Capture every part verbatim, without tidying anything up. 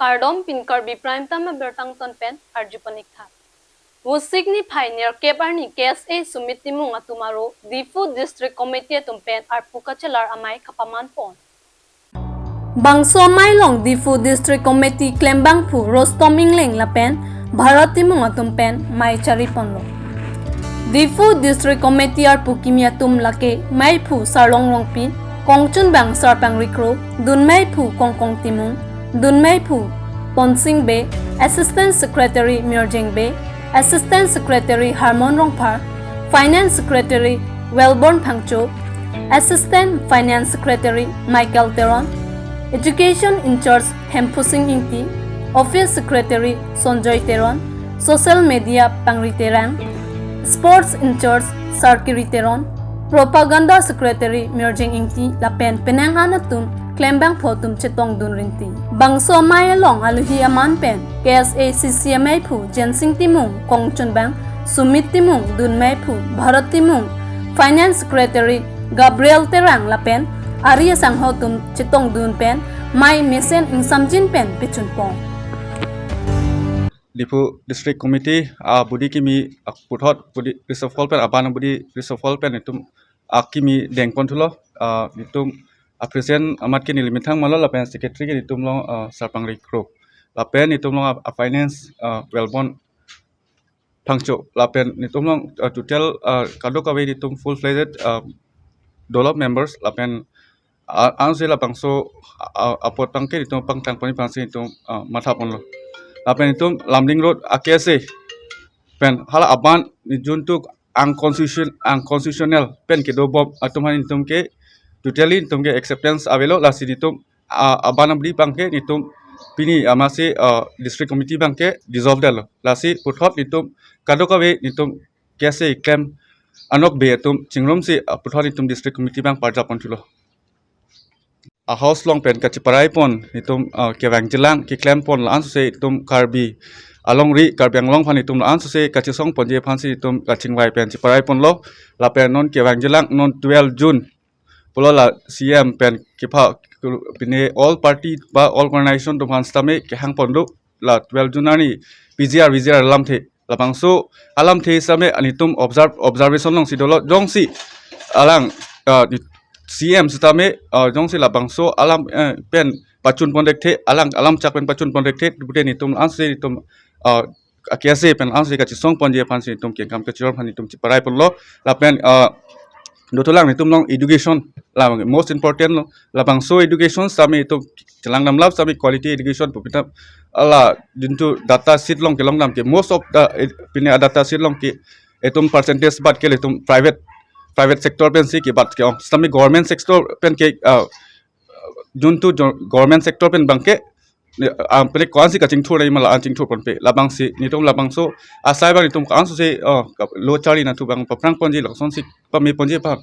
Kardom, pini Karbi Prime Time abirta angton pen arju pon-ik tha. Vosik niphai nerkep arni K S A Sumit Timung atum aro Diphu District Committee atum pen arpu kachelar amei kapaman pon. Bangso amei along Diphu District Committee klembangphu Rostom Engleng lapen Bharat Timung atum pen mei chari ponlo. Diphu District Committee arpu kimi atum lake meiphu Sarlong Rongpi, kongchunbang Sarpangri Kro, dunmeiphu Kongkong Timung, dunmeiphu Ponsing Bey, Assistant Secretary Mirjeng Bey, Assistant Secretary Harmon Rongphar, Finance Secretary Wellborn Phangcho, Assistant Finance Secretary Michael Teron, Education in-charge Hemphu Sing Ingti, Office Secretary Sonjoy Teron, Social Media Pangri Terang, Sports in-charge Sarkiri Teron, Propaganda Secretary Mirjeng Ingti lapen penang an atum klembangphu atum chetongdun rinti. Bangso amei along aluhi aman pen K S A C C ameiphu Jensing Timung, kongchunbang Sumit Timung, dunmeiphu Bharat Timung, Finance Secretary Gabriel Terang lapen ari asangho atum chetongdun pen mei mesen ingsamjin pen pechun pon. Diphu District Committee, ah, budi kimi, ah, puthot, budi reshuffle pen, aban budi reshuffle pen itum, ah, kimi dengpon thulo, ah, itum, ah, president amat ke neli methang malo lapen secretary ke itum along, ah, Sarpangri Kro. Lapen itum along, ah, ah, finance, ah, Wellborn Phangcho. Lapen itum along, ah, total, ah, kadokave itum full-fledged, ah, dolop members lapen, ah, ansi labangso, ah, apot abangke itum pangtang pon aphansi itum, ah, matha ponlo. Lapen itum Lumding Road a-K S A pen hala aban ni juntu unconstitution-, unconstitutional pen kedo bom atum aphan itum ke totally itum ke acceptance avelo, lasi itum, ah, aban abri abangke itum pini amatsi, ah, district committee abangke dissolve detlo. Lasi puthot itum kadokave itum K S A klem anok be atum chingrumsi, ah, puthot itum district committee abang parjapon thulo. A-house along pen kacheparai pon itum, ah, kevang jilang keklem pon la-an sose itum Karbi alongri Karbi Anglong aphan itum la-an sose kachesong ponji aphansi itum kachingvai pen cheparai ponlo. Lapen non kevang jilang non twelve June pulo la C M pen kepha pine all party ba all organization atum aphan sitame kehang pon do, la twelve June arni P G R, V G R alamthe. Labangso alamthe sitame anitum observe, observation alongsi dolo, jongsi alang, ah, C M sitame, ah, jongsi labangso alam, eh, pen pachun pon dekthe, alang alam chak pen pachun pon dekthe, pute itum ansi itum, ah, a-K S A pen ansi kachesong ponji aphansi itum kengkam kachejor aphan itum cheparai ponlo. Lapen, ah, dothulang itum along education la most important lo. Labangso education sitame itum chelangdam lap sitame quality education pu pita hala juntu data sheet along kelongdam ke most of the, eh, pine a-data sheet along ke itum percentage bat ke itum private, private sector pensi kebat ke-ong. Sitame government sector pen ke, ah, juntu jo-, government sector pen abangke, ne, ah, pine ko-ansi kachingthur nangji ma la-an chingthur ponpe. Labangsi itum labangso asai abang itum ko-an sose, ah, ka-, lo charli nangthu abang paphrang ponji, laksonsi pame ponji aphan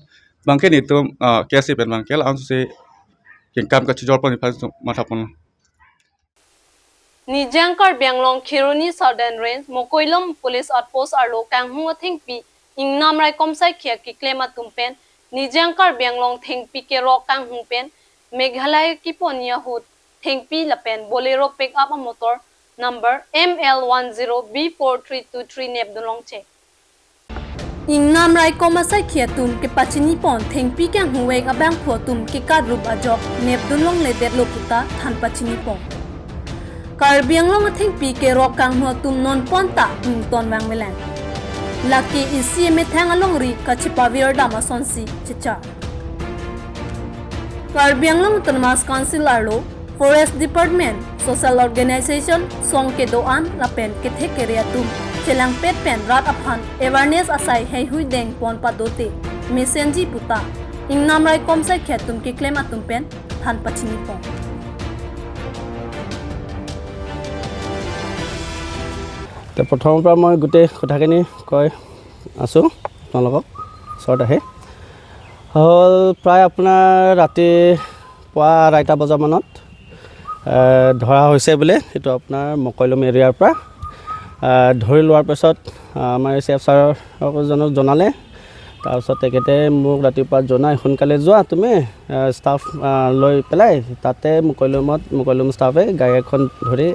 abangke itum, ah, K S A pen abangke la-an sose kengkam kachejor ponji aphan itum matha pon. Nijang Karbi Anglong Kheroni Southern Range Mokoilom Police Outpost arlo kanghung athengpi ingnam raikom saikhia keklem atum pen Nijang Karbi Anglong thengpi kerok kanghung pen Meghalaya kepon ahut thengpi lapen Bolero pickup amotor number M L one zero B four three two three nepdun longche. Ingnam raikom asaikhia atum kepachini pon thengpi kanghuvek abangphu atum kekat rup ajok nepdun longledetlo puta than pachini pon. Karbi Anglong athengpi kerok kanghung atum non pon ta ington vangvelang. Lake isi emethang alongri kachepavirdam asonsi chechar. Karbi Anglong Autonomous Council arlo Forest Department, social organization, song kedo-an lapen kethek kere atum chelangpet pen rat aphan awareness asai heihui dengpon padote mesenji puta ingnam raikom saikhia atum keklem atum pen than pachini pon. তে প্ৰথমৰ পৰা মই গোটেই কথাখিনি কৈ আছোঁ আপোনালোকক ওচৰত আহি। হ'ল প্ৰায় আপোনাৰ ৰাতি পুৱা আঢ়ৈটা বজামানত, এ, ধৰা হৈছে বোলে। এইটো আপোনাৰ মকৈলম এৰিয়াৰ পৰা, এ, ধৰি লোৱাৰ পিছত, আ, আমাৰ চি এফ ছাৰজনক জনালে। তাৰপিছত তেখেতে মোক ৰাতিপুৱা জনাই, "সোনকালে যোৱা তুমি, আহ, ষ্টাফ, আহ, লৈ পেলাই তাতে মুকৈলুমত, মুকৈলুম ষ্টাফে গাড়ী এখন ধৰি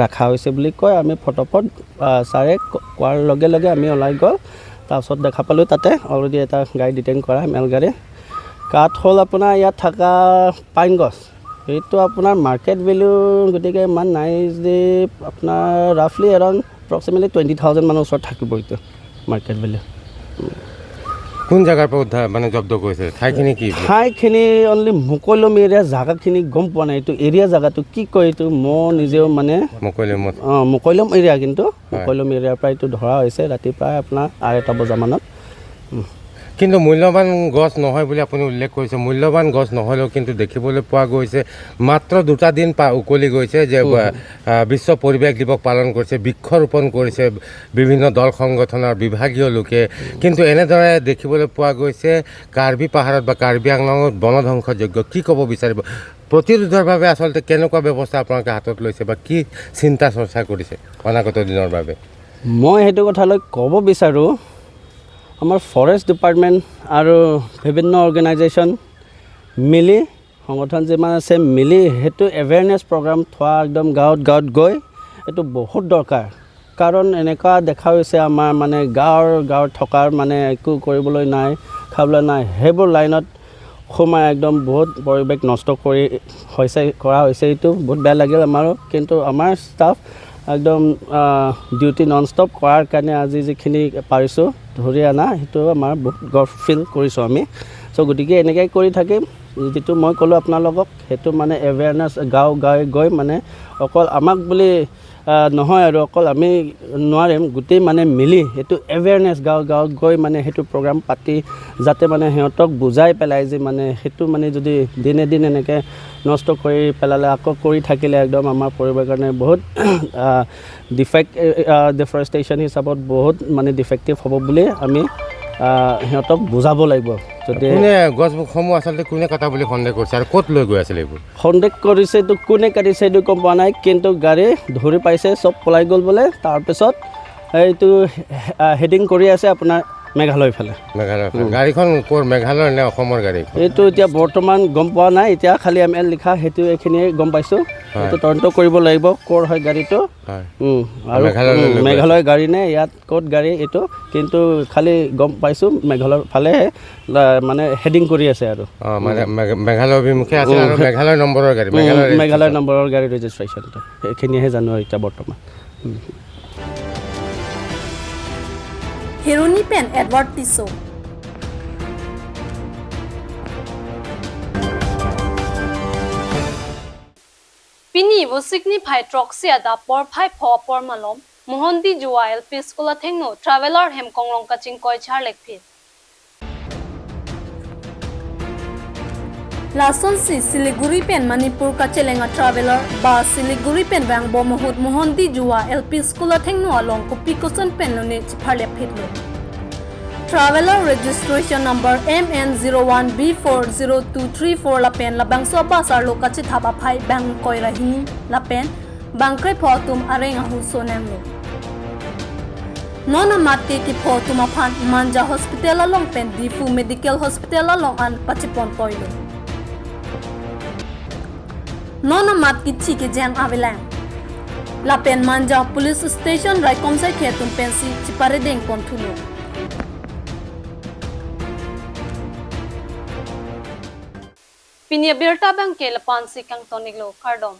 ৰখা হৈছে" বুলি কয়। আমি ফটফট, আহ, ছাৰে ক-, কোৱাৰ লগে লগে আমি ওলাই গ'ল। তাৰপিছত দেখা পালোঁ তাতে অলৰেডি এটা গাড়ী ডিটেইন কৰা, মেল গাড়ী। কাঠ হ'ল আপোনাৰ ইয়াত থকা পাইন গছ। এইটো আপোনাৰ মাৰ্কেট ভেলু গতিকে ইমান নাই, যে আপোনাৰ ৰাফলি এৰাউণ্ড এপ্ৰক্সিমেটলি টুৱেণ্টি থাউজেণ্ড মানৰ ওচৰত থাকিব এইটো মাৰ্কেট ভেলু। কোন জেগাৰ পৰা উদ্ধাৰ, মানে, জব্দ কৰিছে? ঠাইখিনি কি? ঠাইখিনি অনলি মুকৈলুম এৰিয়া, জেগাখিনি গম পোৱা নাই। এইটো এৰিয়া জেগাটো কি কয়, এইটো মই নিজেও, মানে, মুকৈলুমত। অ, মুকৈলুম এৰিয়া, কিন্তু হয়। মুকৈলুম এৰিয়াৰ পৰা এইটো ধৰা হৈছে ৰাতি প্ৰায় আপোনাৰ আঢ়ৈটা বজা মানত। উম। কিন্তু মূল্যৱান গছ নহয় বুলি আপুনি উল্লেখ কৰিছে। মূল্যৱান গছ নহ'লেও কিন্তু দেখিবলৈ পোৱা গৈছে, মাত্ৰ দুটা দিন পা-, উকলি গৈছে যে, উম। আহ, বিশ্ব পৰিৱেশ দিৱস পালন কৰিছে, বৃক্ষৰোপণ কৰিছে বিভিন্ন দল সংগঠনৰ বিভাগীয় লোকে। কিন্তু এনেদৰে দেখিবলৈ পোৱা গৈছে কাৰ্বি পাহাৰত বা কাৰ্বি আংলঙত বনধ্বংস যজ্ঞ। কি ক'ব বিচাৰিব? প্ৰতিৰোধৰ বাবে আচলতে কেনেকুৱা ব্যৱস্থা আপোনালোকে হাতত লৈছে বা কি চিন্তা চৰ্চা কৰিছে অনাগত দিনৰ বাবে? মই সেইটো কথালৈ ক'ব বিচাৰোঁ, আমাৰ ফৰেষ্ট ডিপাৰ্টমেণ্ট আৰু বিভিন্ন অৰ্গেনাইজেশ্যন মিলি, সংগঠন যিমান আছে মিলি সেইটো এৱেৰনেছ প্ৰগ্ৰাম থোৱা, একদম গাঁৱত গাঁৱত গৈ এইটো বহুত দৰকাৰ। কাৰণ এনেকুৱা দেখা হৈছে আমাৰ, মানে, গাঁৱৰ, গাঁৱত থকাৰ, মানে, একো কৰিবলৈ নাই, খাবলৈ নাই, সেইবোৰ লাইনত সোমাই একদম বহুত পৰিৱেশ নষ্ট কৰি হৈছে, কৰা হৈছে। এইটো বহুত বেয়া লাগিল আমাৰো। কিন্তু আমাৰ ষ্টাফ একদম, আহ, ডিউটি নন ষ্টপ কৰাৰ কাৰণে আজি যিখিনি পাৰিছোঁ ধৰি অনা, সেইটো আমাৰ বহুত গৰ্ব ফিল কৰিছোঁ আমি। চ' গতিকে এনেকৈ কৰি থাকিম। যিটো মই ক'লোঁ আপোনালোকক, সেইটো, মানে, এৱেৰনেছ গাঁও গাঁৱে গৈ, মানে, অকল আমাক বুলি, আহ, নহয় আৰু, অকল আমি নোৱাৰিম, গোটেই, মানে, মিলি সেইটো এৱেৰনেছ গাঁও গাঁৱত গৈ, মানে, সেইটো প্ৰগ্ৰাম পাতি যাতে, মানে, সিহঁতক বুজাই পেলাই যে, মানে, সেইটো, মানে, যদি দিনে দিনে এনেকৈ নষ্ট কৰি পেলালে, আকৌ কৰি থাকিলে একদম আমাৰ পৰিৱেশৰ কাৰণে বহুত, আহ, ডিফেক্ট, আহ, ডিফৰেষ্টেশ্যন হিচাপত বহুত, মানে, ডিফেক্টিভ হ'ব বুলি আমি, আহ, সিহঁতক বুজাব লাগিব। যদি কোনে গছসমূহ আচলতে কোনে কটা বুলি সন্দেহ কৰিছে আৰু ক'ত লৈ গৈ আছিলে এইবোৰ? সন্দেহ কৰিছে, এইটো কোনে কাটিছে এইটো গম পোৱা নাই, কিন্তু গাড়ী ধৰি পাইছে, চব পলাই গ'ল বোলে। তাৰপিছত এইটো, আহ, হেডিং কৰি আছে আপোনাৰ মেঘালয় ফালে। মেঘালয় ফালে। উম। গাড়ীখন ক'ৰ, মেঘালয়ৰ নে অসমৰ গাড়ী? এইটো এতিয়া বৰ্তমান গম পোৱা নাই, এতিয়া খালি এম এল লিখা, সেইটো এইখিনিয়ে গম পাইছোঁ। হয়। এইটো তদন্ত কৰিব লাগিব, ক'ৰ হয় গাড়ীটো। হয়। উম, আৰু, মেঘালয়লৈ উম, লৈ গৈ আছে। মেঘালয়ৰ গাড়ী নে ইয়াত ক'ত গাড়ী এইটো, কিন্তু খালি গম পাইছোঁ মেঘালয়ৰ ফালেহে, লা-, মানে, হেডিং কৰি আছে আৰু। অ, মানে, উম। মেঘ-, মেঘালয় অভিমুখে আছে আৰু উম, মেঘালয় নম্বৰৰ গাড়ী, উম, মেঘালয় মেঘালয় ৰেজিষ্ট্ৰেশ্যন। নম্বৰৰ গাড়ী ৰেজিষ্ট্ৰেশ্যনটো। সেইখিনিহে জানো এতিয়া বৰ্তমান। উম। Hironi pen Edward Tisso. Pini Vosik niphai throksi adap porphai pho apor malom, Mohondijua L P School athengno Traveller hem kongrong kachingkoi charlekphit. Lasonsi Siliguri pen Manipur kacheleng a Traveller bus Siliguri pen vangbom ahut Mohondijua L P School athengno along kopi koson pen lone chipharlekphitlo. Traveller registration number M N zero one B four zero two three four lapen labangso a bus arlo kachethap aphai bang ingkoi ra hini lapen bang krepho atum areng ahu sonanglo. Non amat ke kepho atum aphan Manja Hospital along pen Diphu Medical Hospital along an pachepon toilo. Non amat kithi kejang avelang. Lapen Manja Police Station raikom saikhe atum pensi chiparedeng ponthulo. Pini abirta abang ke lapu-ansi kangton-iklo, kardom.